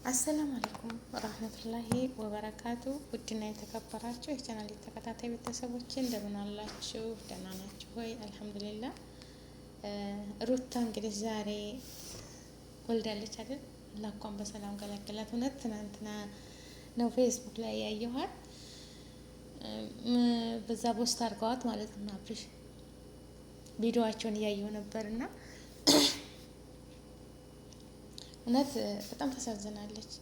السلام عليكم ورحمة الله وبركاته። ውድና የተከበራችሁ የቻናል ተከታታይ ቤተሰቦች እንደምን አላችሁ? ደህና ናችሁ ወይ? الحمد لله። ሩታ እንግዲህ ዛሬ ወልዳለች አይደል? አላህ እንኳን በሰላም ገላገላት። እውነት ትናንትና ነው ፌስቡክ ላይ ያየኋት፣ በዛ post አድርገዋት ማለት ነው። አብርሽ ቪዲዮዋቸውን እያየሁ ነበርና እውነት በጣም ታሳዝናለች።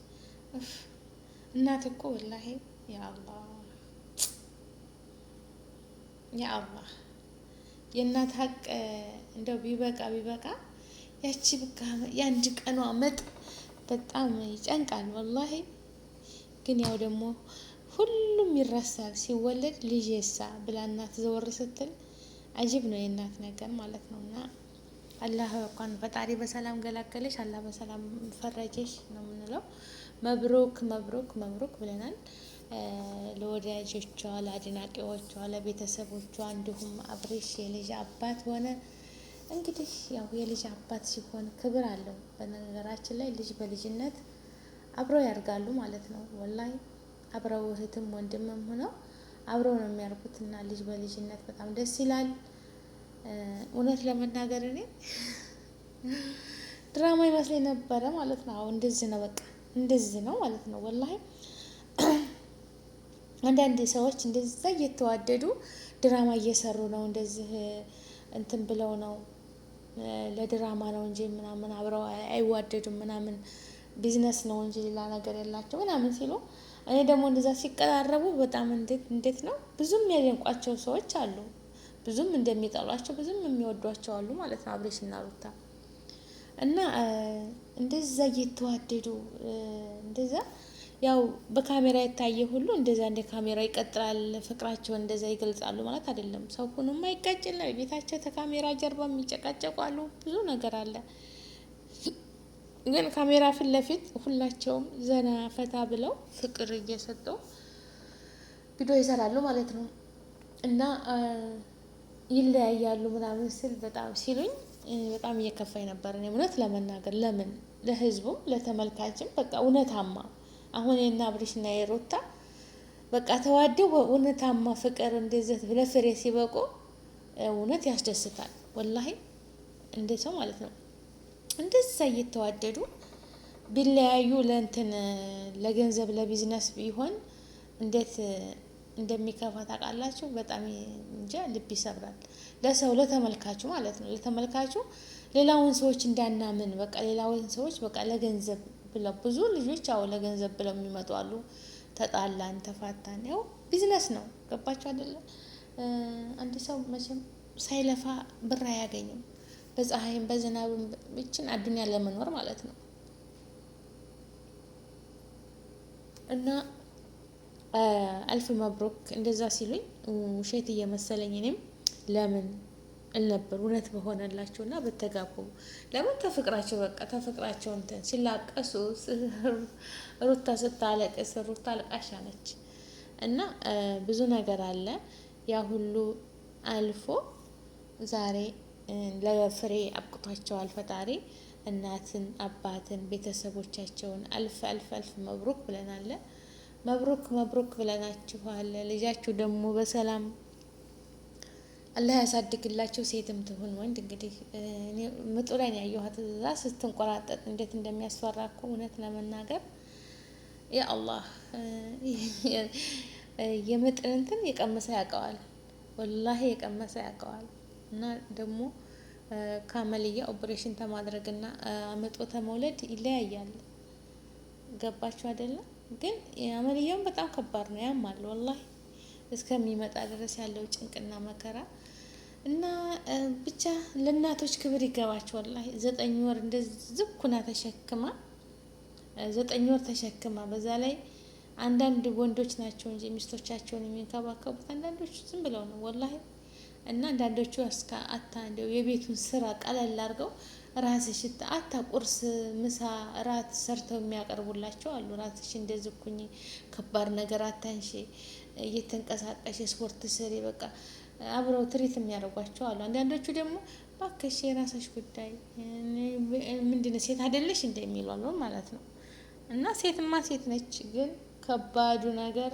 እናት እኮ ወላሂ ያአላህ ያአላህ የእናት ሀቅ እንደው ቢበቃ ቢበቃ ያቺ በቃ የአንድ ቀኗ ምጥ በጣም ይጨንቃል ወላሂ። ግን ያው ደግሞ ሁሉም ይረሳል ሲወለድ ልጄሳ ብላ እናት ዘወር ስትል አጂብ ነው የእናት ነገር ማለት ነው እና አላህ እንኳን ፈጣሪ በሰላም ገላገለሽ፣ አላህ በሰላም ፈረጀሽ ነው የምንለው። مبروك مبروك مبروك ብለናል። ለወዳጆቿ፣ ለአድናቂዎቿ፣ ለቤተሰቦቿ እንዲሁም አብሬሽ የልጅ አባት ሆነ። እንግዲህ ያው የልጅ አባት ሲሆን ክብር አለው። በነገራችን ላይ ልጅ በልጅነት አብረው ያድጋሉ ማለት ነው። ወላይ አብረው እህትም ወንድምም ሆነው አብረው ነው የሚያርጉት እና ልጅ በልጅነት በጣም ደስ ይላል። እውነት ለመናገር እኔ ድራማ ይመስለኝ ነበረ ማለት ነው። አሁን እንደዚህ ነው፣ በቃ እንደዚህ ነው ማለት ነው። ወላሂ አንዳንድ ሰዎች እንደዛ እየተዋደዱ ድራማ እየሰሩ ነው፣ እንደዚህ እንትን ብለው ነው ለድራማ ነው እንጂ ምናምን አብረው አይዋደዱም ምናምን ቢዝነስ ነው እንጂ ሌላ ነገር የላቸው ምናምን ሲሉ፣ እኔ ደግሞ እንደዛ ሲቀራረቡ በጣም እንዴት እንዴት ነው ብዙም የሚያደንቋቸው ሰዎች አሉ። ብዙም እንደሚጠሏቸው ብዙም የሚወዷቸው አሉ ማለት ነው አብሬሽ እና ሩታ እና እንደዛ እየተዋደዱ እንደዛ ያው በካሜራ የታየ ሁሉ እንደዛ እንደ ካሜራ ይቀጥላል፣ ፍቅራቸውን እንደዛ ይገልጻሉ ማለት አይደለም። ሰው ሁኑም አይጋጭል ቤታቸው ከካሜራ ጀርባ የሚጨቃጨቁ አሉ፣ ብዙ ነገር አለ። ግን ካሜራ ፊት ለፊት ሁላቸውም ዘና ፈታ ብለው ፍቅር እየሰጡ ቪዲዮ ይሰራሉ ማለት ነው እና ይለያያሉ ምናምን ስል በጣም ሲሉኝ በጣም እየከፋኝ ነበር። እኔ እውነት ለመናገር ለምን ለህዝቡም ለተመልካችም በቃ እውነታማ አሁን የና አብርሽና የሩታ በቃ ተዋደው እውነታማ ፍቅር እንደዚህ ለፍሬ ሲበቁ እውነት ያስደስታል። ወላሂ እንደ ሰው ማለት ነው። እንደዛ እየተዋደዱ ቢለያዩ ለእንትን ለገንዘብ ለቢዝነስ ቢሆን እንዴት እንደሚከፋ ታውቃላችሁ። በጣም እንጃ ልብ ይሰብራል። ለሰው ለተመልካቹ ማለት ነው። ለተመልካቹ ሌላውን ሰዎች እንዳናምን በቃ ሌላውን ሰዎች በቃ ለገንዘብ ብለው ብዙ ልጆች አዎ ለገንዘብ ብለው የሚመጡ አሉ። ተጣላን፣ ተፋታን፣ ያው ቢዝነስ ነው። ገባችሁ አይደለ? አንድ ሰው መቼም ሳይለፋ ብር አያገኝም። በፀሐይም በዝናብም ብችን አዱንያ ለመኖር ማለት ነው እና ألف مبروك እንደዛ ሲሉኝ ውሸት እየመሰለኝ እኔም ለምን እልነበር እውነት በሆነላቸው እና በተጋቡ ለምን ተፍቅራቸው በቃ ተፍቅራቸው እንትን ሲላቀሱ ሩታ ስታለቅስ ሩታ አልቃሻ ነች እና ብዙ ነገር አለ። ያ ሁሉ አልፎ ዛሬ ለፍሬ አብቅቷቸዋል ፈጣሪ። እናትን አባትን ቤተሰቦቻቸውን ألف ألف ألف مبروك ብለናል። مبروك مبروك ብለናችኋል። ልጃችሁ ደግሞ በሰላም አላህ ያሳድግላቸው። ሴትም ትሁን ወንድ እንግዲህ ምጡ ላይ ነው ያየኋት እዛ ስትንቆራጠጥ እንዴት እንደሚያስፈራ እኮ እውነት ለመናገር ያ አላህ የምጥን እንትን የቀመሰ ያውቀዋል፣ ወላሂ የቀመሰ ያውቀዋል። እና ደግሞ ከአመልያ ኦፕሬሽን ተማድረግና አምጦ ተመውለድ ይለያያል። ገባችሁ አይደለም? ግን አመልያውን በጣም ከባድ ነው፣ ያማል ወላሂ እስከሚመጣ ድረስ ያለው ጭንቅና መከራ እና ብቻ ለእናቶች ክብር ይገባቸው። ወላሂ 9 ወር እንደዚህ ኩና ተሸክማ 9 ወር ተሸክማ በዛ ላይ አንዳንድ ወንዶች ናቸው እንጂ ሚስቶቻቸውን የሚንከባከቡት አንዳንዶቹ ዝም ብለው ነው ወላሂ። እና አንዳንዶቹ እስከ አታ እንደው የቤቱን ስራ ቀለል አድርገው ራስሽ አታ ቁርስ፣ ምሳ፣ እራት ሰርተው የሚያቀርቡላቸው አሉ። ራስሽ እንደዚህ ኩኝ፣ ከባድ ነገር አታንሺ፣ እየተንቀሳቀሽ ስፖርት ስሪ፣ በቃ አብረው ትሪት የሚያደርጓቸው አሉ። አንዳንዶቹ ደግሞ ባከሽ የራስሽ ጉዳይ ምንድነው ሴት አይደለሽ እንደሚሉ አሉ ማለት ነው። እና ሴትማ ሴት ነች። ግን ከባዱ ነገር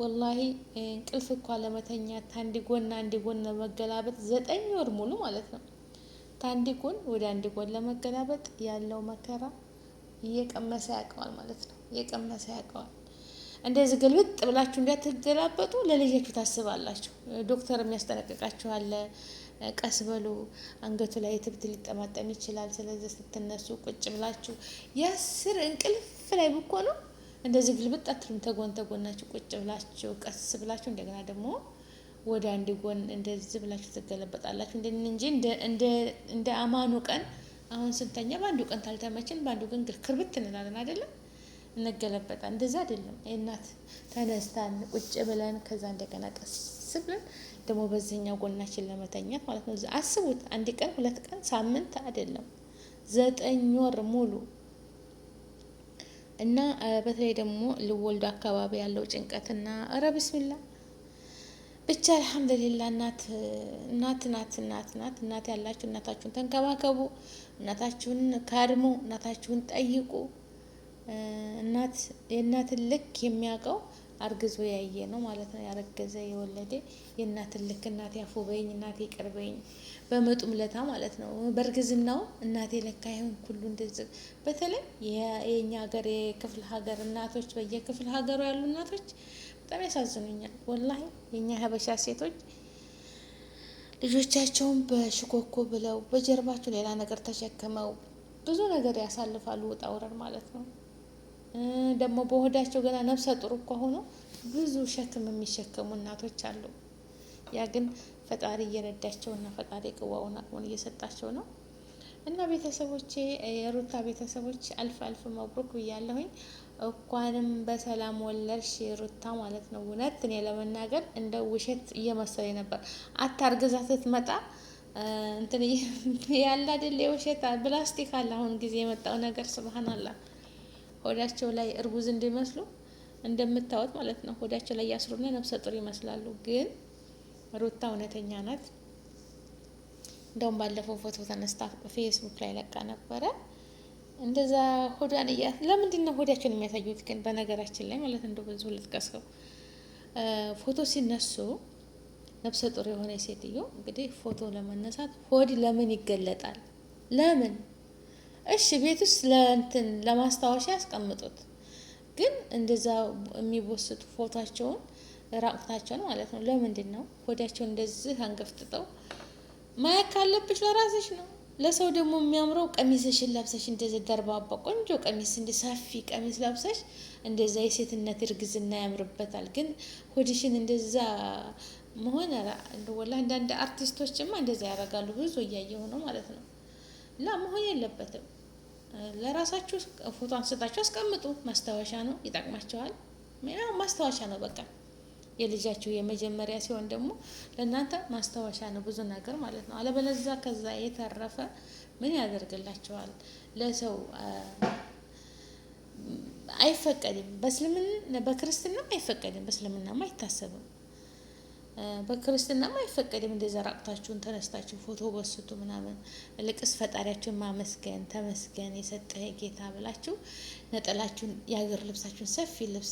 ወላሂ እንቅልፍ እኳ ለመተኛት አንድ ጎን አንድ ጎን ለመገላበጥ 9 ወር ሙሉ ማለት ነው። ከአንድ ጎን ወደ አንድ ጎን ለመገላበጥ ያለው መከራ እየቀመሰ ያውቀዋል ማለት ነው። እየቀመሰ ያውቀዋል። እንደዚህ ግልብጥ ብላችሁ እንዳትገላበጡ ለልጃችሁ ታስባላችሁ። ዶክተር የሚያስጠነቅቃችሁ አለ። ቀስ በሉ፣ አንገቱ ላይ ትብት ሊጠማጠም ይችላል። ስለዚህ ስትነሱ ቁጭ ብላችሁ የአስር እንቅልፍ ላይ ብኮ ነው እንደዚህ ግልብጥ አትሉም። ተጎን ተጎናችሁ ቁጭ ብላችሁ ቀስ ብላችሁ እንደገና ደግሞ ወደ አንድ ጎን እንደዚህ ብላችሁ ትገለበጣላችሁ እንጂ እንደ አማኑ ቀን አሁን ስንተኛ በአንዱ ቀን ታልተመችን በአንዱ ቀን ክርብት እንላለን አይደለም፣ እንገለበጣ። እንደዛ አይደለም። እናት ተነስታን ቁጭ ብለን ከዛ እንደገና ቀስ ብለን ደግሞ በዚህኛው ጎናችን ለመተኛት ማለት ነው። አስቡት፣ አንድ ቀን 2 ቀን ሳምንት አይደለም፣ 9 ወር ሙሉ። እና በተለይ ደግሞ ልወልዱ አካባቢ ያለው ጭንቀትና እረ ብስሚላ ብቻ አልሐምዱሊላ። እናት እናት ናት፣ እናት ናት። እናት ያላችሁ እናታችሁን ተንከባከቡ፣ እናታችሁን ካድሙ፣ እናታችሁን ጠይቁ። እናት የእናትን ልክ የሚያውቀው አርግዞ ያየ ነው ማለት ነው። ያረገዘ የወለደ የእናትን ልክ እናቴ አፉ በይኝ፣ እናቴ ይቅር በይኝ በመጡም ለታ ማለት ነው። በእርግዝናው እናቴ ለካ ይሁን ሁሉ እንደዚህ። በተለይ የኛ ሀገር የክፍለ ሀገር እናቶች፣ በየክፍለ ሀገሩ ያሉ እናቶች በጣም ያሳዝኑኛል። ወላሂ የኛ ሀበሻ ሴቶች ልጆቻቸውን በሽኮኮ ብለው በጀርባቸው ሌላ ነገር ተሸክመው ብዙ ነገር ያሳልፋሉ፣ ውጣ ውረድ ማለት ነው። ደግሞ በሆዳቸው ገና ነፍሰ ጡር እኮ ሆኖ ብዙ ሸክም የሚሸከሙ እናቶች አሉ። ያ ግን ፈጣሪ እየረዳቸው እና ፈጣሪ ቅዋውን አቅሙን እየሰጣቸው ነው። እና ቤተሰቦቼ፣ የሩታ ቤተሰቦች ألف ألف مبروك ብያለሁኝ። እንኳንም በሰላም ወለድሽ ሩታ ማለት ነው። እውነት እኔ ለመናገር እንደ ውሸት እየመሰለኝ ነበር። አታርግዛ ስትመጣ እንትን ያለ አይደል የውሸት ፕላስቲክ አለ አሁን ጊዜ የመጣው ነገር ስብሀናላህ። ሆዳቸው ላይ እርጉዝ እንዲመስሉ እንደምታወት ማለት ነው። ሆዳቸው ላይ ያስሩና ነፍሰ ጡር ይመስላሉ። ግን ሩታ እውነተኛ ናት። እንደውም ባለፈው ፎቶ ተነስታ ፌስቡክ ላይ ለቃ ነበረ። እንደዛ ሆዷን እያ ለምንድን ነው ሆዳቸውን የሚያሳዩት? ግን በነገራችን ላይ ማለት እንደው በዚሁ ልጥቀሰው፣ ፎቶ ሲነሱ ነፍሰ ጡር የሆነ ሴትዮ እንግዲህ ፎቶ ለመነሳት ሆድ ለምን ይገለጣል? ለምን? እሺ ቤት ውስጥ ለእንትን ለማስታወሻ ያስቀምጡት፣ ግን እንደዛ የሚቦስቱ ፎቷቸውን ራቁታቸውን ማለት ነው። ለምንድን ነው ሆዳቸውን እንደዚህ አንገፍጥጠው? ማየት ካለብሽ ለራስሽ ነው። ለሰው ደግሞ የሚያምረው ቀሚስሽን ለብሰሽ እንደዚህ ደርባባ ቆንጆ ቀሚስ፣ እንደ ሰፊ ቀሚስ ለብሰሽ እንደዛ የሴትነት እርግዝና ያምርበታል። ግን ሆድሽን እንደዛ መሆን ወላሂ አንዳንድ አርቲስቶችማ እንደዛ ያደርጋሉ። ብዙ እያየሁ ነው ማለት ነው። ላ መሆን የለበትም። ለራሳችሁ ፎቶ አንስታችሁ አስቀምጡ። ማስታወሻ ነው፣ ይጠቅማቸዋል። ማስታወሻ ነው በቃ። የልጃችሁ የመጀመሪያ ሲሆን ደግሞ ለእናንተ ማስታወሻ ነው፣ ብዙ ነገር ማለት ነው። አለበለዚያ ከዛ የተረፈ ምን ያደርግላቸዋል? ለሰው አይፈቀድም። በእስልምና በክርስትናም አይፈቀድም፣ በእስልምናም አይታሰብም። በክርስትናም አይፈቀድም። እንደዛ ራቁታችሁን ተነስታችሁ ፎቶ በስቱ ምናምን። ልቅስ ፈጣሪያችሁን ማመስገን፣ ተመስገን የሰጠህ ጌታ ብላችሁ ነጠላችሁን የሀገር ልብሳችሁን ሰፊ ልብስ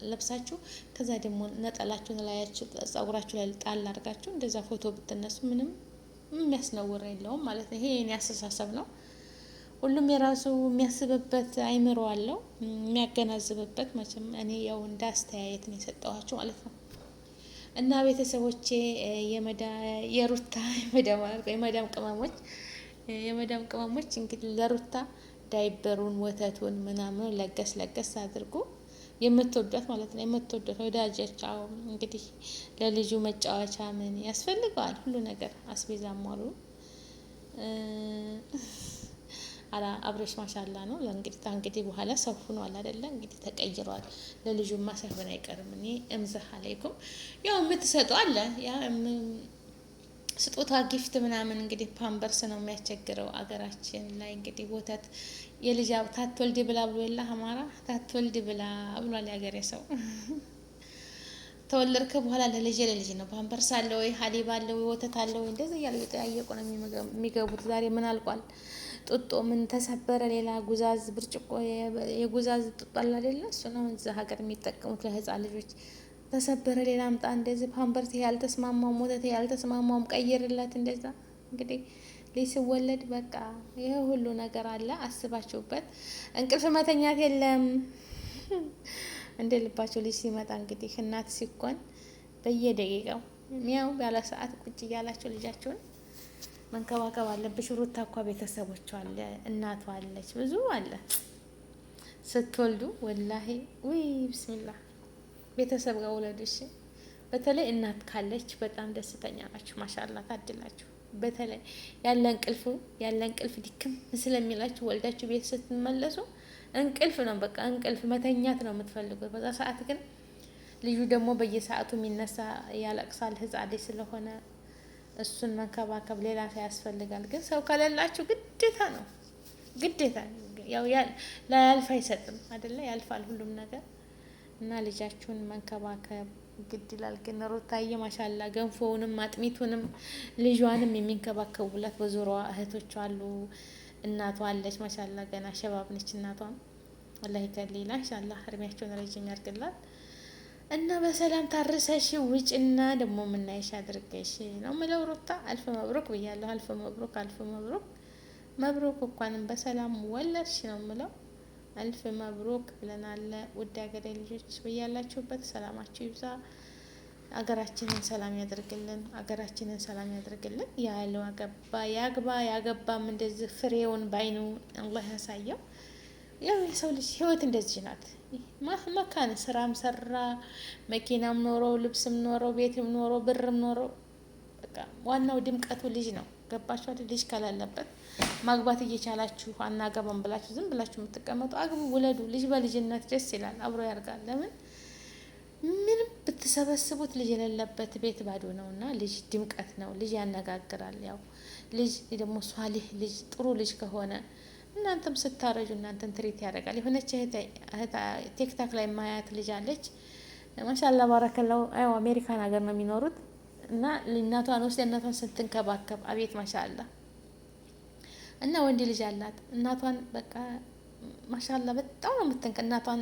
ለብሳችሁ ከዛ ደግሞ ነጠላችሁን ላያችሁ ጸጉራችሁ ላይ ጣል አድርጋችሁ እንደዛ ፎቶ ብትነሱ ምንም የሚያስነውር የለውም ማለት ነው። ይሄ የኔ አስተሳሰብ ነው። ሁሉም የራሱ የሚያስብበት አይምሮ አለው፣ የሚያገናዝብበት። መቼም እኔ ያው እንደ አስተያየት ነው የሰጠኋችሁ ማለት ነው። እና ቤተሰቦቼ፣ የሩታ የመዳም ቅመሞች እንግዲህ ለሩታ ዳይበሩን ወተቱን ምናምን ለገስ ለገስ አድርጉ። የምትወዷት ማለት ነው፣ የምትወዷት ወዳጃቸው እንግዲህ ለልጁ መጫወቻ ምን ያስፈልገዋል ሁሉ ነገር አስቤዛ ሟሉ። አላ አብረሽ ማሻላ ነው። እንግዲህ እንግዲህ በኋላ ሰው ሆኗል አይደለ? እንግዲህ ተቀይሯል። ለልጁማ ሳይሆን አይቀርም። እኔ እምዝህ አለይኩም ያው የምትሰጠው አለ ያ ስጦታ gift ምናምን። እንግዲህ ፓምበርስ ነው የሚያስቸግረው አገራችን ላይ። እንግዲህ ወተት የልጅ ታትወልድ ብላ ብሎ የለ አማራ ታትወልድ ብላ ብሏል ያገሬ ሰው። ተወለድከ በኋላ ለልጅ ለልጅ ነው። ፓምፐርስ አለ ወይ፣ حليب አለ ወይ፣ ወተት አለ ወይ፣ እንደዚህ እያሉ እየጠያየቁ ነው የሚገቡት። ዛሬ ምን አልቋል? ጡጦ ምን ተሰበረ፣ ሌላ ጉዛዝ ብርጭቆ የጉዛዝ ጡጦ አለ አይደለ? እሱ ነው እዛ ሀገር የሚጠቀሙት ለህፃን ልጆች። ተሰበረ፣ ሌላ አምጣ፣ እንደዚህ ፓምፐርስ ያልተስማማውም ወተት ያልተስማማውም ቀይርለት። እንደዛ እንግዲህ ልጅ ሲወለድ በቃ ይህ ሁሉ ነገር አለ። አስባችሁበት። እንቅልፍ መተኛት የለም እንደ ልባቸው ልጅ ሲመጣ እንግዲህ እናት ሲኮን በየደቂቃው ሚያው ያለ ሰዓት ቁጭ እያላችሁ ልጃችሁን መንከባከብ አለብሽ። ሩታ እኳ ቤተሰቦቿ አለ፣ እናቷ አለች፣ ብዙ አለ። ስትወልዱ ወላሂ ውይ ብስሚላ ቤተሰብ ጋር ውለዱ። እሺ በተለይ እናት ካለች በጣም ደስተኛ ናችሁ። ማሻላ ታድላችሁ። በተለይ ያለ እንቅልፍ ያለ እንቅልፍ ድክም ስለሚላችሁ ወልዳችሁ ቤት ስትመለሱ እንቅልፍ ነው በቃ እንቅልፍ መተኛት ነው የምትፈልጉት። በዛ ሰዓት ግን ልዩ ደግሞ በየሰዓቱ የሚነሳ ያለቅሳል። ህጻን ልጅ ስለሆነ እሱን መንከባከብ ሌላ ሰው ያስፈልጋል። ግን ሰው ከሌላችሁ ግዴታ ነው ግዴታ ያው ላያልፍ አይሰጥም አይደለ? ያልፋል ሁሉም ነገር እና ልጃችሁን መንከባከብ ግድ ይላል። ግን ሩታዬ ማሻላ ገንፎውንም አጥሚቱንም ልጇንም የሚንከባከቡላት በዙሪያዋ እህቶቿ አሉ፣ እናቷ አለች። ማሻላ ገና ሸባብ ነች እናቷም። አላህ ይከሊላ ኢንሻአላህ እድሜያቸውን ረጅም ያድርግላት እና በሰላም ታርሰሽ ውጭና ደግሞ የምናይሽ አድርገሽ ነው ምለው። ሩታ ألف مبروك ብያለሁ። ألف مبروك፣ ألف مبروك፣ مبروك። እንኳንም በሰላም ወለድሽ ነው ምለው። ألف مبروك ብለናል። ውድ ሀገሬ ልጆች በያላችሁበት ሰላማችሁ ይብዛ። አገራችንን ሰላም ያደርግልን። አገራችንን ሰላም ያደርግልን። ያለው አገባ ያግባ፣ ያገባም እንደዚህ ፍሬውን ባይኑ አላህ ያሳየው። ያው የሰው ልጅ ህይወት እንደዚህ ናት። መካን ስራም ሰራ መኪናም ኖሮ ልብስም ኖሮ ቤትም ኖሮ ብርም ኖሮ በቃ ዋናው ድምቀቱ ልጅ ነው። ገባችሁ አይደል? ልጅ ከሌለበት ማግባት እየቻላችሁ አናገባም ብላችሁ ዝም ብላችሁ የምትቀመጡ አግቡ፣ ውለዱ። ልጅ በልጅነት ደስ ይላል፣ አብሮ ያድጋል። ለምን ምንም ብትሰበስቡት ልጅ የሌለበት ቤት ባዶ ነው እና ልጅ ድምቀት ነው። ልጅ ያነጋግራል። ያው ልጅ ደግሞ ሷሊህ ልጅ ጥሩ ልጅ ከሆነ እናንተም ስታረጁ እናንተን treat ያደርጋል። የሆነች እህት ቲክቶክ ላይ ማያት ልጅ አለች። ማሻላ ባረከላው። ያው አሜሪካን ሀገር ነው የሚኖሩት እና እናቷን ወስድ እናቷን ስትንከባከብ አቤት ማሻላ። እና ወንድ ልጅ አላት። እናቷን በቃ ማሻላ በጣም ነው የምትንከ እናቷን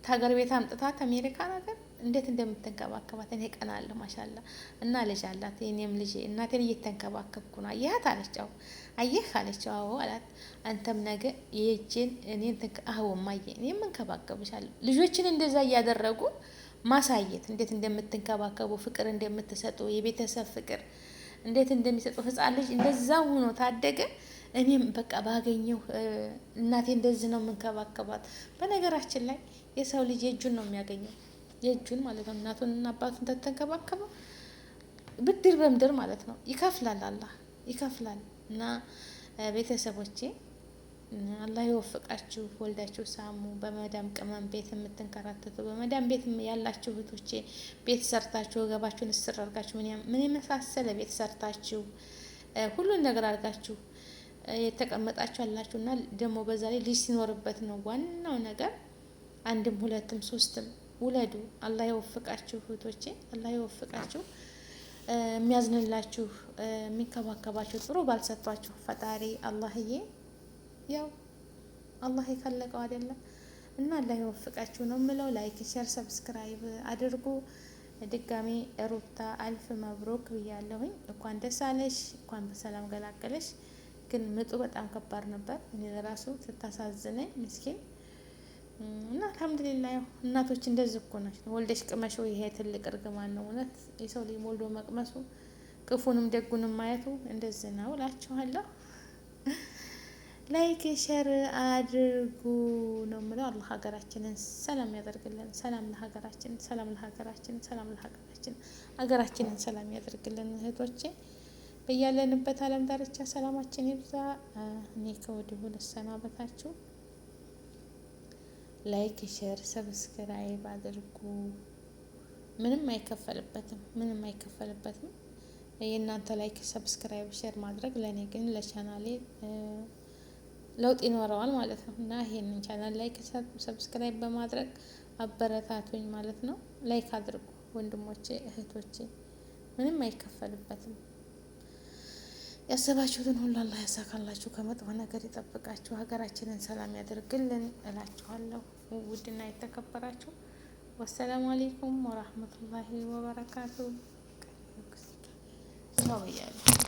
ከሀገር ቤት አምጥታት አሜሪካን ሀገር እንዴት እንደምትንከባከባት እኔ ቀናለሁ። ማሻላ እና ልጅ አላት። የኔም ልጅ እናቴን እየተንከባከብኩ ነው። አየሃት አለችው። አየህ አለችው። አዎ አላት። አንተም ነገ የእጄን እኔን አዎ እማዬ እኔም እንከባከብሻለሁ። ልጆችን እንደዛ እያደረጉ ማሳየት እንዴት እንደምትንከባከቡ፣ ፍቅር እንደምትሰጡ፣ የቤተሰብ ፍቅር እንዴት እንደሚሰጡ ህፃን ልጅ እንደዛ ሆኖ ታደገ። እኔም በቃ ባገኘው እናቴ እንደዚህ ነው የምንከባከባት። በነገራችን ላይ የሰው ልጅ የእጁን ነው የሚያገኘው፣ የእጁን ማለት ነው። እናቱን እና አባቱን ተተንከባከበ ብድር በምድር ማለት ነው ይከፍላል፣ አላህ ይከፍላል። እና ቤተሰቦቼ አላህ ይወፍቃችሁ፣ ወልዳችሁ ሳሙ። በመዳም ቅመም ቤት የምትንከራተቱ በመዳም ቤት ያላችሁ እህቶቼ ቤት ሰርታችሁ ወገባችሁን እስር አድርጋችሁ ምን የመሳሰለ ቤት ሰርታችሁ ሁሉን ነገር አድርጋችሁ የተቀመጣችሁ አላችሁ እና ደግሞ በዛ ላይ ልጅ ሲኖርበት ነው ዋናው ነገር። አንድም ሁለትም ሶስትም ውለዱ። አላህ ይወፍቃችሁ እህቶቼ፣ አላህ ይወፍቃችሁ። የሚያዝንላችሁ የሚንከባከባችሁ ጥሩ ባልሰጧችሁ ፈጣሪ አላህዬ ያው አላህ የከለቀው አይደለም እና አላህ ይወፍቃችሁ ነው የምለው። like፣ share፣ subscribe አድርጉ። ድጋሜ ሩታ ألف مبروك ብያለሁኝ። እንኳን ደስ አለሽ፣ እንኳን በሰላም ገላገለሽ። ግን ምጡ በጣም ከባድ ነበር። እኔ ለራሱ ስታሳዝነኝ ምስኪን እና አልሐምዱሊላህ ያው እናቶች እንደዚህ እኮ ናቸው። ወልደሽ ቅመሽው ይሄ ትልቅ እርግማን ነው እውነት። የሰው ልጅ ወልዶ መቅመሱ ክፉንም ደጉንም ማየቱ እንደዚህ ነው እላችኋለሁ። like share አድርጉ ነው የምለው። አላህ ሀገራችንን ሰላም ያደርግልን። ሰላም ለሀገራችን፣ ሰላም ለሀገራችን፣ ሰላም ለሀገራችን። ሀገራችንን ሰላም ያደርግልን እህቶቼ። በያለንበት ዓለም ዳርቻ ሰላማችን ይብዛ። እኔ ከወዲሁ ልሰናበታችሁ። like share subscribe አድርጉ። ምንም አይከፈልበትም፣ ምንም አይከፈልበትም። የእናንተ like subscribe share ማድረግ ለእኔ ግን ለቻናሌ ለውጥ ይኖረዋል ማለት ነው። እና ይሄንን ቻናል like subscribe በማድረግ አበረታቱኝ ማለት ነው። like አድርጉ ወንድሞቼ እህቶቼ፣ ምንም አይከፈልበትም። ያሰባችሁትን ሁሉ አላህ ያሳካላችሁ፣ ከመጥፎ ነገር ይጠብቃችሁ፣ ሀገራችንን ሰላም ያደርግልን እላችኋለሁ። ውድና የተከበራችሁ ወሰላሙ አሌይኩም ወራህመቱላሂ ወበረካቱ። ቻው ብያለሁ።